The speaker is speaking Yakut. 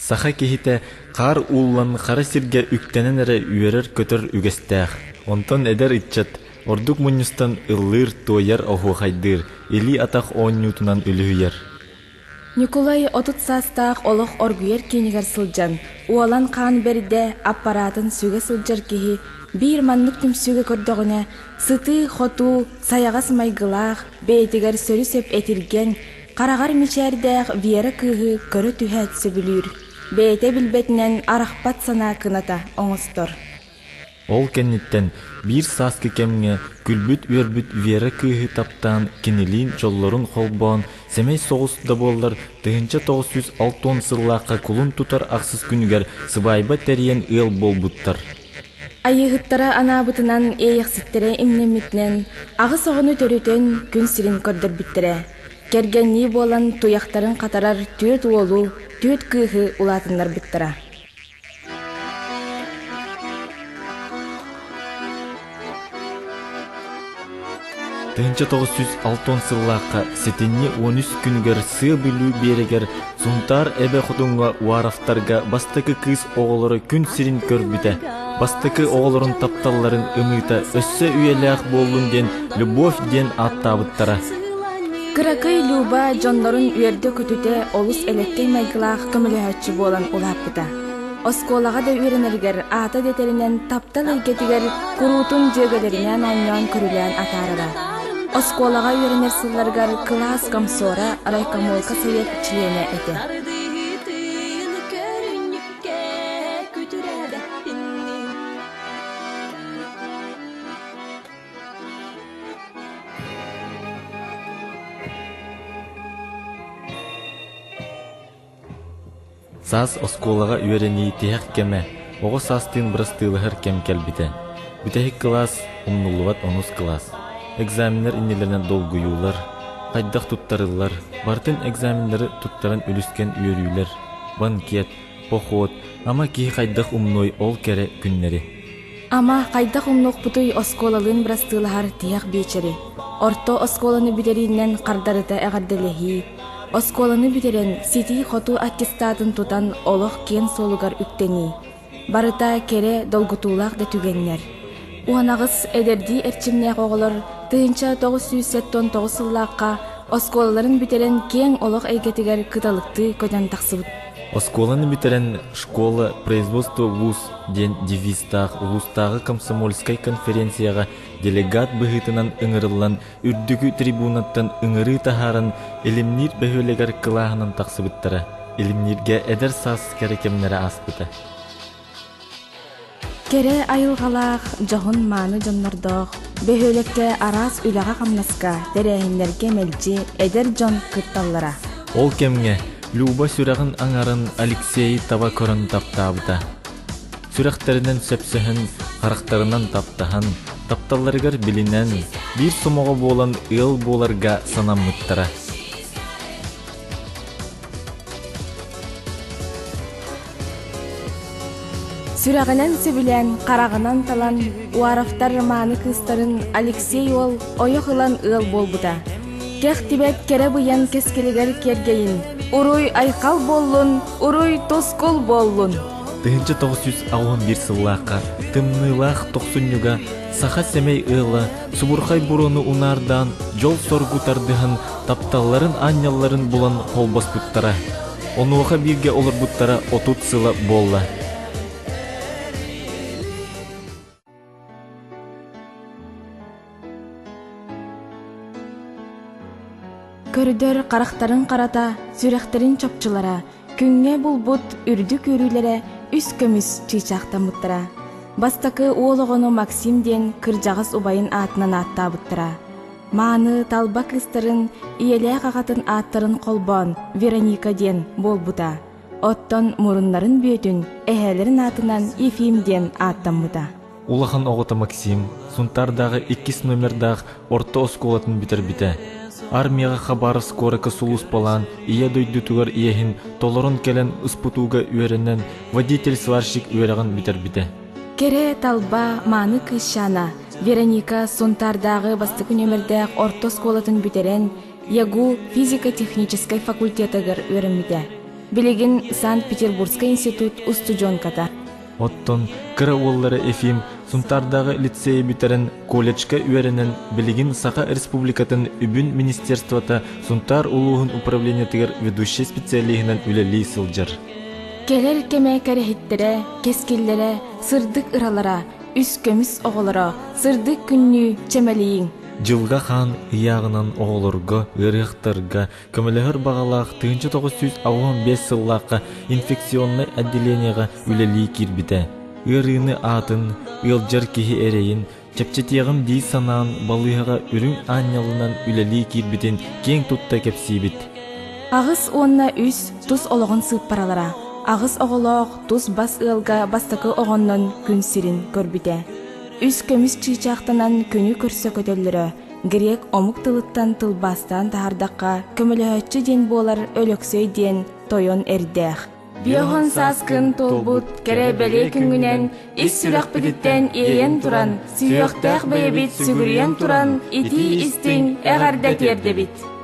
Саха киһитэ хаар ууллан хара сиргэ үктэнэн эрэ үөрэр-көтөр үгэстээх. Онтон эдэр ыччат ордук мунньустан ыллыыр-туойар, оһуохайдыыр, илии-атах оонньуутунан үлүһүйэр. Ньукулай 30 саастаах олох оргуйар киинигэр сылдьан, уолан хаан бэрдэ аппараатын сүгэ сылдьар киһи биир маннык түмсүүгэ көрдөҕүнэ, сытыы-хотуу, сайаҕас майгылаах, бэйэтигэр сөрү-сөп этиргэн, хараҕар мичээрдээх Вера кыыһы көрө түһээт сөбүлүүр, бэйэтэ билбэтинэн арахпат санаа кыната оҥостор. Ол кэнниттэн биир сааскы кэмҥэ күлбүт-үөрбүт Вера кыыһы таптаан кинилиин дьоллорун холбоон сэмэй соҕус да буоллар 1960 сыллаахха кулун тутар ахсыс күнүгэр сыбаайба тэрийэн ыал буолбуттар. Айыыһыттара анаабытынан иэйэхситтэрэ имнэммитинэн аҕыс оҕону төрөтөн күн сирин көрдөрбүттэрэ. Кэргэннии буолан туйахтарын хатарар түөрт уолу, түөрт кыыһы улаатыннарбыттара. 1960 сыллаахха сэтинньи 13 күнүгэр Сыа Бүлүү биэрэгэр Сунтаар эбэ хотуҥҥа Уаровтарга бастакы кыыс оҕолоро күн сирин көрбүтэ. Бастакы оҕолорун тапталларын ымыыта өссө үйэлээх буоллун диэн Любовь диэн ааттаабыттара. Кыракый Люба дьоннорун үөрдэ-көтүтэ олус элэккэй майгылаах көмөлөһөөччү буолан улааппыта. Оскуолаҕа да үөрэнэригэр аата дэтэринэн таптал эйгэтигэр куруутун дьүөгэлэринээн оонньоон-көрүлээн атаарара. Оскуолаҕа үөрэнэр сылларыгар кылаас комсора, райкомолка совет чилиэнэ этэ. Саас оскуолаҕа үөрэнии тиһэх кэмэ, оҕо саастыын бырастыылаһар кэм кэлбитэ. Бүтэһик кылаас, умнуллубат онус кылаас. Экзаменнар иннилэринэн долгуйуулар, хайдах туттарыллар, барытын экзаменнары туттаран үлүскэн үөрүүлэр, банкет, поход, ама киһи хайдах умнуой ол кэрэ күннэри. Ама хайдах умнуохпутуй оскуолалыын бырастыылаһар тиһэх биэчэри, орто оскуоланы бүтэриинэн хардарыта эҕэрдэлэһии, оскуоланы бүтэрэн ситии-хотуу аттестатын тутан олох киэҥ суолугар үктэнии. Барыта кэрэ, долгутуулаах да түгэннэр. 18 эдэрдии эрчимнээх оҕолор 1979 сыллаахха оскуолаларын бүтэрэн киэҥ олох эйгэтигэр кыталыктыы көтөн тахсыбыт. Оскуоланы бүтэрэн «Школа, производство, вуз» диэн девизтаах улуустааҕы комсомольскай конференцияҕа делегат быһыытынан ыҥырыллан үрдүкү трибунаттан ыҥырыы таһааран Илимниир бөһүөлэгэр кылааһынан тахсыбыттара. Илимнииргэ эдэр саас кэрэ кэмнэрэ ааспыта. Кэрэ айылҕалаах, дьоһун-мааны дьоннордоох, бөһүөлэккэ араас үлэҕэ-хамнаска, тэрээһиннэргэ мэлдьи эдэр дьон кытталлара. Ол кэмҥэ Люба сүрэҕин аҥарын Алексейы таба көрөн таптаабыта. Сүрэхтэринэн сөпсөһөн, харахтарынан таптаһан, тапталларыгар билинэн, биир сомоҕо буолан ыал буоларга санаммыттара. Сүрэҕинэн сөбүлээн, хараҕынан талан, Уаровтар мааны кыыстарын Алексей уол ойох ылан ыал буолбута. Кэхтибэт кэрэ быйан кэскилигэр киэргэйин, уруй-айхал буоллун, уруй-тускул буоллун! 1981 сыллаахха тымныылаах тохсунньуга саха сэмэй ыала субурхай буруону унаардаан дьол-соргу тардыһан тапталларын аанньалларын булан холбоспуттара. Онуоха бииргэ олорбуттара 30 сыла буолла. Көрдөр харахтарын харата, сүрэхтэрин чопчулара, күҥҥэ булбут үрдүк үөрүүлэрэ үс көмүс чыычаахтаммыттара. Бастакы уол оҕону Максим диэн кырдьаҕас убайын аатынан ааттаабыттара. Мааны талба кыыстарын ийэлээх аҕатын ааттарын холбоон Вероника диэн буолбута. Оттон муруннарын бүөтүн эһээлэрин аатынан Ефим диэн ааттаммыта. Улахан оҕото Максим Сунтаардааҕы иккис номердаах орто оскуолатын бүтэрбитэ. Армияҕа Хабаровск куоракка сулууспалаан, Ийэ дойдутугар иэһин толорон кэлэн ыспытууга үөрэнэн, водитель-сварщик үөрэҕин бүтэрбитэ. Кэрэ талба мааны кыысчаана Вероника Сунтаардааҕы бастакы нүөмэрдээх орто оскуолатын бүтэрэн, ЯГУ физико-техническэй факультетыгар үөрэммитэ. Билигин Санкт-Петербургскай институт устудьуонката. Оттон кыра уоллара Ефим Сунтаардааҕы лицейи бүтэрэн колледжка үөрэнэн билигин Саха Республикатын үбүн министерствота Сунтаар улууһун управлениетыгар ведущай специалиһынан үлэлии сылдьар. Кэлэр кэмэ кэрэһиттэрэ, кэскиллэрэ, сырдык ыралара, үс көмүс оҕолоро, сырдык күннүү чэмэлийиҥ! Дьылҕа хаан ыйааҕынан оҕолорго, ыарыһахтарга көмөлөһөр баҕалаах 1985 сыллаахха инфекционнай отделениеҕа үлэлии киирбитэ. Ыарыыны аатын, ыалдьар киһи эрэйин чэпчэтиэҕим дии санаан балыыһаҕа үрүҥ аанньалынан үлэлии киирбитин киэҥ тутта кэпсиибит. 83 тус олоҕун сыыппаралара, аҕыс оҕолоох тус бас ыалга бастакы оҕоннон күн сирин көрбүтэ. Үс көмүс чыычаахтанан күнү көрсө көтөллөрө, Грек омук тылыттан тылбаастаан таһаардахха көмөлөһөөччү диэн буолар Өлөксөй диэн тойон эрдээх. Биоһон сааскын туолбут кэрэ бэлиэ күҥҥүнэн ис сүрэхпититтэн иэйэн туран, сүһүөхтээх бэйэбит сүгүрүйэн туран итии истиҥ эҕэрдэ тиэрдэбит.